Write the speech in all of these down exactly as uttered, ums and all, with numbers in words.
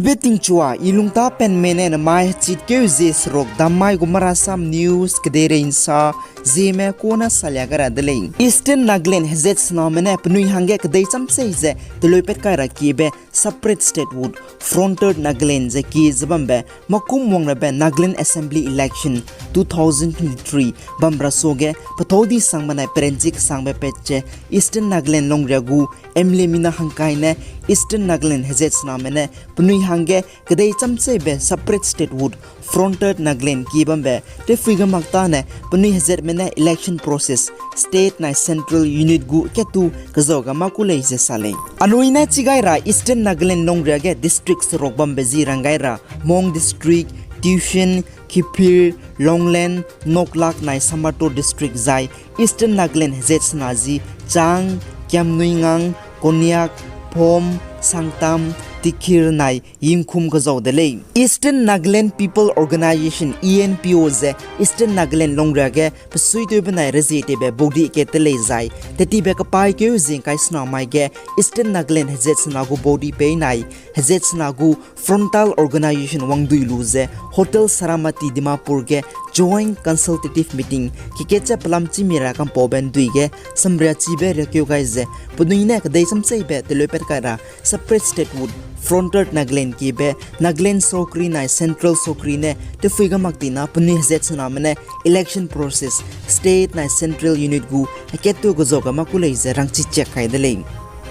Betingchua, i lungta penme ne namai hechitkeu zie seruk dammai gu Marasam News kedeirei nsa zieme kune salia gai ra de lei. Eastern Nagaland hezat sename ne penui hangge kedei chamsei ze teleupat kai ra kiebe separate statehood, frontier Nagaland ze kie ze bambe makum wang rabe Nagaland Assembly Election two thousand twenty-three bam ra suage pethâu di sang benai peranchi kesangbe patche Eastern Nagaland longria gu M L A mina hangkai ne Eastern Nagaland hezat sename ne penui hangge kedei chamseibe separate statehood, frontier Nagaland kie bambe tewphui ge mak tane penui hezatme ne election process, state nai central unit gu ketu kezau ga ma ku lei ze sa lei. Anui ne chi gai ra Eastern Nagaland longria ge district seruk bambe zi rang gai ra Mon District, Tuition, Kiphire, Longleng, Noklak nai Shamator District zai Eastern Nagaland hezat sena zi Chang, Kiamnuingang, Konyak, Phom, Sangtam, Tikir nai Yingkhum kezau de lei. Eastern Nagaland People Organisation, E N P O ze Eastern Nagaland longria ge pesuitew benai rezie tewbe body kat te lei zai tetibe kepaîkeu zie ngkai sena mai ge Eastern Nagaland hezat sena gu body pei nai hezat sena gu frontal organisation wangdui lu ze Hotel Saramati Dimapur ge joint consultative meeting kekatche pelam chîmi ra kampaube ndui ge samriachibe riakeu gai ze penui ne kedei chamseibe teleupat kai ra separate statehood, frontier Nagaland kiebe Nagaland sokri nai central sokri ne tewphui ga mak tina penui hezat sename ne election process, state nai central unit gu hekattu kezau ga ma ku lei ze rangchi chak kai de lei.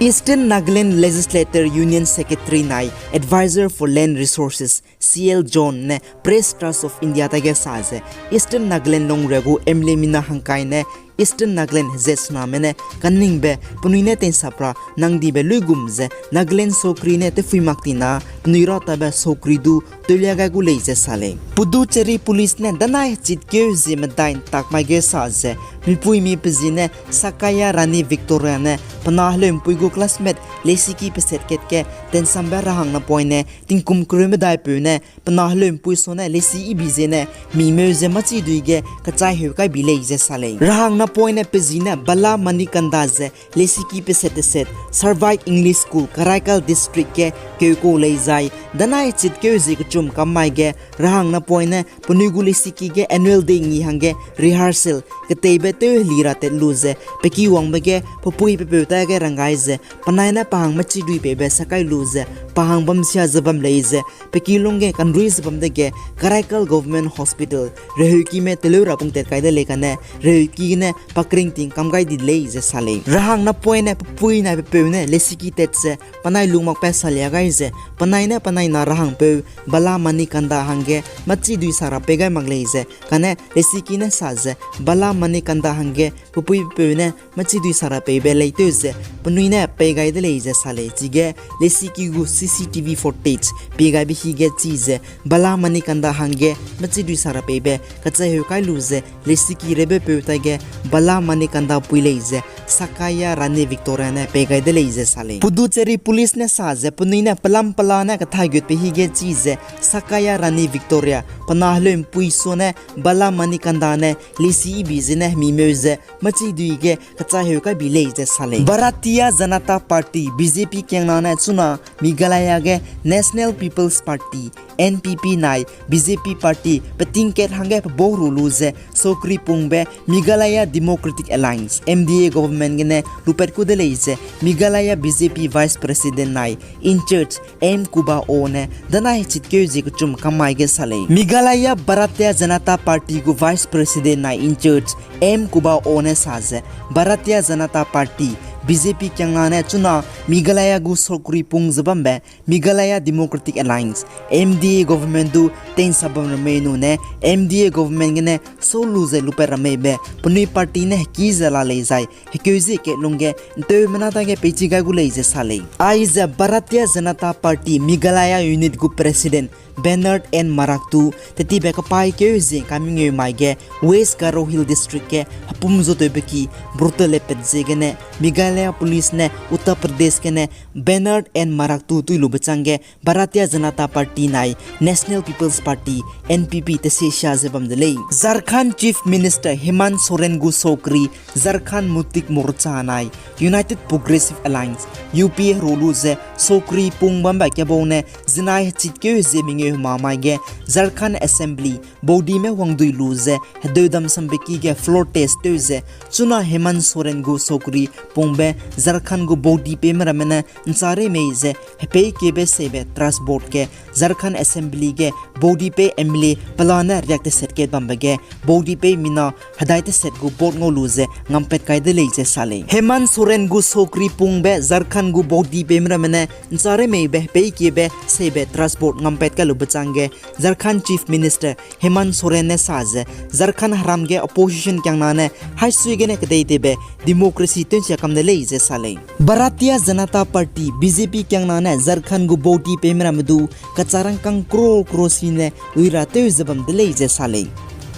Eastern Nagaland Legislator Union Secretary nai Advisor for Land Resources, C L John ne Press Trust of India ta ge sa ze, Eastern Nagaland longria gu M L A mina hangkai ne Eastern Nagaland hezat sename ne kaningbe penui ne teinsap ra nangdibe luigum ze Nagaland sokri ne tewphui mak tina penui ra tabe sokri du tewlia gai gu lei ze sa lei. Puducherry Police ne danai hechitkeu zie medai ntak mai ge sa ze, mipuimi pe zi ne Sakaya Rani Victoria ne pe na heleumpui gu classmate lesiki peset kat ge tensambe rahang napoine tingkum kereu medaipeu ne pe na heleumpui sune lesi ibi ziene mi meu ze machidui ge kachai heu kai bi lei ze sa lei. Rahang napoine pe zi ne Bala Manikanda ze lesiki peset teset Sarvai English School, Karaikal District ge keuko lei zai danai hechitkeu zie kechum kam mai ge rahang napoine penui gu lesiki ge annual day ngi hangge rehearsal keteibe tew heli ra tat lu ze pe ki wangbe ge pe pui pe peu ta ge rang gai ze penai ne pa hang machidui peibe sa kai lu ze pa hang bamsia ze bam lei ze pe ki lungge kanrui ze bam dege Karaikal Government Hospital reheukime teleu ra pungtat kai de lei kane reheuki gene pa kringting kam gai di lei ze sa lei. Rahang napoine pe pui nai pe peu ne lesiki tat ze penai lung makbe salia gai ze penai ne penai na rahangpeu Bala Manikanda hangge machidui sa ra pei gai mak lei ze kane lesiki ne sa ze Bala Manikanda hangge pe pui pe peu ne machidui sa ra peibe leitew ze penui ne pei gai de lei ze sa lei. Chige lesiki gu C C T V footage pie gaibe hige chi ze Bala Manikanda hangge machidui sa ra peibe kachai heu kai lu ze lesiki reube peu ta ge Bala Manikanda pui lei ze Sakaya Rani Victoria ne pei gai de lei ze sa lei. Puducherry Police ne sa ze penui ne pelam pela ne kathai gutbe hige chi ze Sakaya Rani Victoria pe na heleumpui sune Bala Manikanda ne lesi ibi ziene hemi meu ze machidui ge kachai heu kai bi lei ze sa lei. Bharatiya Janata Party, B J P kiangna ne chuna Meghalaya ge National People's Party, N P P nai B J P party peting kat hangge pebau ru lu ze sokri pungbe Meghalaya Democratic Alliance, M D A government gene lupat ku de lei ze Meghalaya B J P Vice President nai in-charge M Kuba O ne danai hechitkeu zie kechum kam mai ge sa lei. Meghalaya Bharatiya Janata Party gu Vice President nai in-charge M Kuba O ne sa ze Bharatiya Janata Party, B J P kiangna ne chuna Meghalaya gu sokri pung ze bambe Meghalaya Democratic Alliance, M D A government du teinsap bam ra mei nune M D A government gene sâu lu ze lupat ra meibe penui party ne heki ze la lei zai hekeu zie kat lungge nteumena dage peichi gai gu lei ze sa lei. Aize Bharatiya Janata Party Meghalaya Unit gu President Bernard N Marak du tetibe kapaîkeu zie kamingeu mai ge West Garo Hill District ge hepum zotewbe ki brutal lepat ziegene Meghalaya Meghalaya Police ne Uttar Pradesh gene Bernard N Maraktu tui lube changge Bharatiya Janata Party nai National People's Party, N P P tesisia ze bam de lei. Jharkhand Chief Minister Hemant Soren gu sokri Jharkhand Mukti Morcha nai United Progressive Alliance, U P A heru lu ze sokri pung bambe kebau ne zinai hechitkeu hezie mengeu hema mai ge Jharkhand Assembly baudime wangdui lu ze hedeudam sambe ki ge floor test tew ze chuna Hemant Soren gu sokri pungbe Jharkhand gu baudi peime ramme ne nchare mei ze hepei kebe seibe trust vote ge Jharkhand Assembly ge baudi pei M L A pelane riak teset kat bambe ge baudi pei mina hedai teset gu vote ngau lu ze ngampat kai de lei ze sa lei. Hemant Soren gu sokri pungbe Jharkhand gu baudi peime ramme ne nchare meibe hepei kebe seibe trust vote ngampat kai lube changge Jharkhand Chief Minister Hemant Soren ne sa ze Jharkhand heram ge opposition kiangna ne haisui gene kedei tebe democracy tew nsia kam de lei ze sa lei. Bharatiya Janata Party, B J P kiangna ne Jharkhand gu baudi peime ramme du kecharangkâng crore crore si ne lui ra tew ze bam de lei ze sa lei.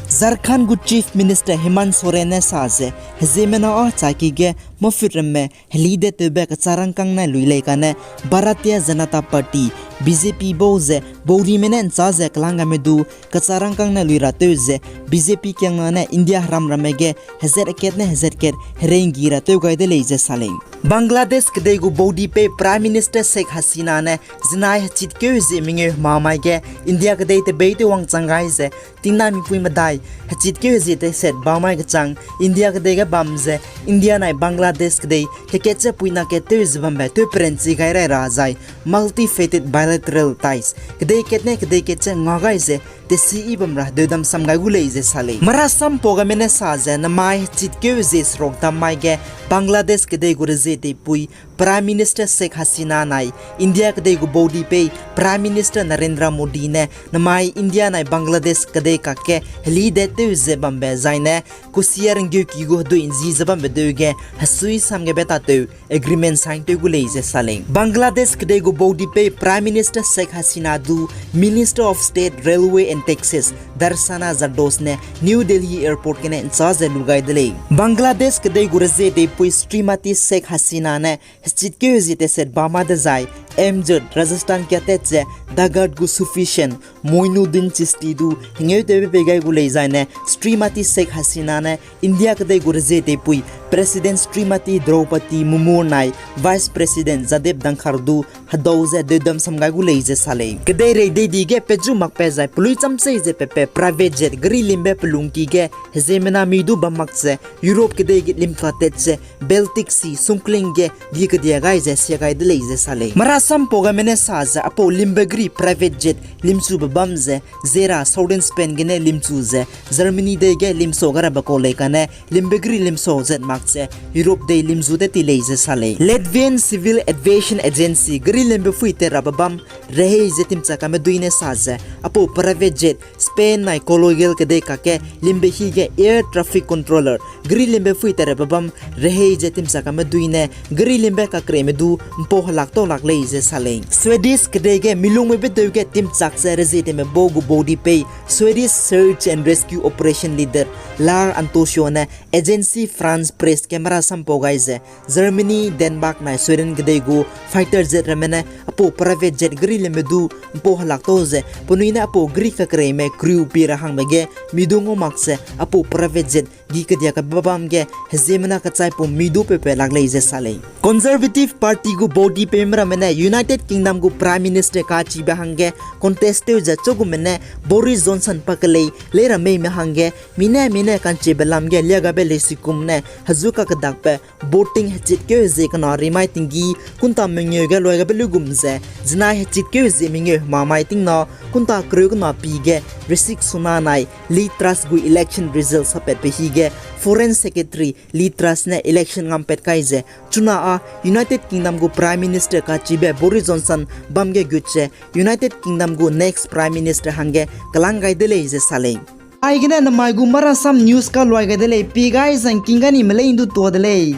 Jharkhand gu Chief Minister Hemant Soren ne sa ze heziemmena â chaki ge mafut ramme helidet tewbe kecharangkâng ne lui lei kane Bharatiya Janata Party, B J P bau ze baudime ne nchâ ze kelanggame du kecharangkâng ne lui ra tew ze B J P kiangna ne India heram ramme ge hezat kat ne hezat kat herei nggi ra tew gai de lei ze sa lei. Bangladesh kedei gu baudi pei Prime Minister Sheikh Hasina ne zinai hechitkeu hezie mengeu hema mai ge India kedei tebei tew wangchang gai ze tingnaimipui medai hechitkeu hezie teset ba mai kechang India kedei ge bam ze India nai Bangladesh kedei heket ze puina kat tew ze bambe tew peranchi gai rai ra zai multifaceted bilateral ties kedei kat ne kedei kat ze nga gai ze tesi yi bam ra hedeudam sam gai gu lei ze sa lei. Marasam pau gaime ne sa ze namai hechitkeu hezie seruk dam mai ge Bangladesh kedei gu rezie teipui Prime Minister Sheikh Hasina nai India kedei gu baudi pei Prime Minister Narendra Modi ne namai India nai Bangladesh kedei kakge helidet tew ze bambe zaine Kusiar nggeuki gu hedui nzi ze bambe deu ge hesui sam gebe tatew agreement sign tew gu lei ze sa lei. Bangladesh kedei gu baudi pei Prime Minister Sheikh Hasina du Minister of State Railway and Taxes Darsana Zardoz ne New Delhi Airport gene nchâ ze lu gai de lei. Bangladesh kedei gu rezie teipui Srimati Sheikh Hasina ne hechitkeu hezie teset ba ma dezai M Z Rajasthan kiatat ze Dagat gu Sufi Saint Moinuddin Chishti du hengeu tewbe pei gai gu lei zaine Srimati Sheikh Hasina ne India kedei gu rezie teipui President Srimati Droupadi Murmu nai Vice President Jagdeep Dhankhar du hedau ze deudam sam gai gu lei ze sa lei. Kedeirei dei di ge peju makbe zai pelui chamsei ze pepe private jet gari limbe pelungki ge heziemmena mi du bam mak ze Europe kedei ge limtatat ze Baltic Sea sungkling ge gi kedia gai ze sia gai de lei ze sa lei. Marasam pau gaime ne sa ze apau limbe gari private jet limchube bam ze zera Southern Spain gene limchu ze Germany dei ge limsau ga rabe kau lei kane limbe gari limsau zet mak ze Europe dei limzu de ti lei ze sa lei. Latvian Civil Aviation Agency gari limbe phui tat rabe bam rehei ze timchakame dui ne sa ze apau private jet Spain nai Cologne kedei kakge limbe hi ge air traffic controller gari limbe phui tat rabe bam rehei ze timchakame dui ne gari limbe kakreime du mpau helak tau lak lei ze sa lei. Swedish kedei ge milungmebe deu ge timchak ze rezie teme bau gu baudi pei Swedish Search and Rescue Operation Leader Lars Antonsson ne Agence France-Presse ge marasam pau gai ze Germany, Denmark nai Sweden kedei gu fighter jet ramme ne apau private jet gari limbe du mpau helak tau ze penui ne apau gari kakreime crew pi ra hangbe ge mi du ngau mak ze apau private jet gi kedia kabe bam ge heziemmena kechaipum mi du pepe lak lei ze sa lei. Conservative Party gu baudi peime ramme ne United Kingdom gu Prime Minister kachibe hangge contest tew ze chugume ne Boris Johnson pa kelei lei ra meime hangge mi ne mi ne kanchibe lam ge liagabe leisikum ne hezu kakedakbe voting hechitkeu hezie kena rimai tinggi kunta mengeu ge luaigabe luigum ze zinai hechitkeu hezie mengeu hema mai tingna kunta kereu kena pi ge Rishi Sunak nai Liz Truss gu election result sapatbe hi ge Foreign Secretary Liz Truss ne election ngampat kai ze chuna â United Kingdom gu Prime Minister kachibe Boris Johnson bam ge gut ze United Kingdom gu next Prime Minister hangge kelang gai de lei ze sa lei. Aigene namai gu marasam news kaluai gai de lei, pi gai zangking ga ni melei ndu tua de lei.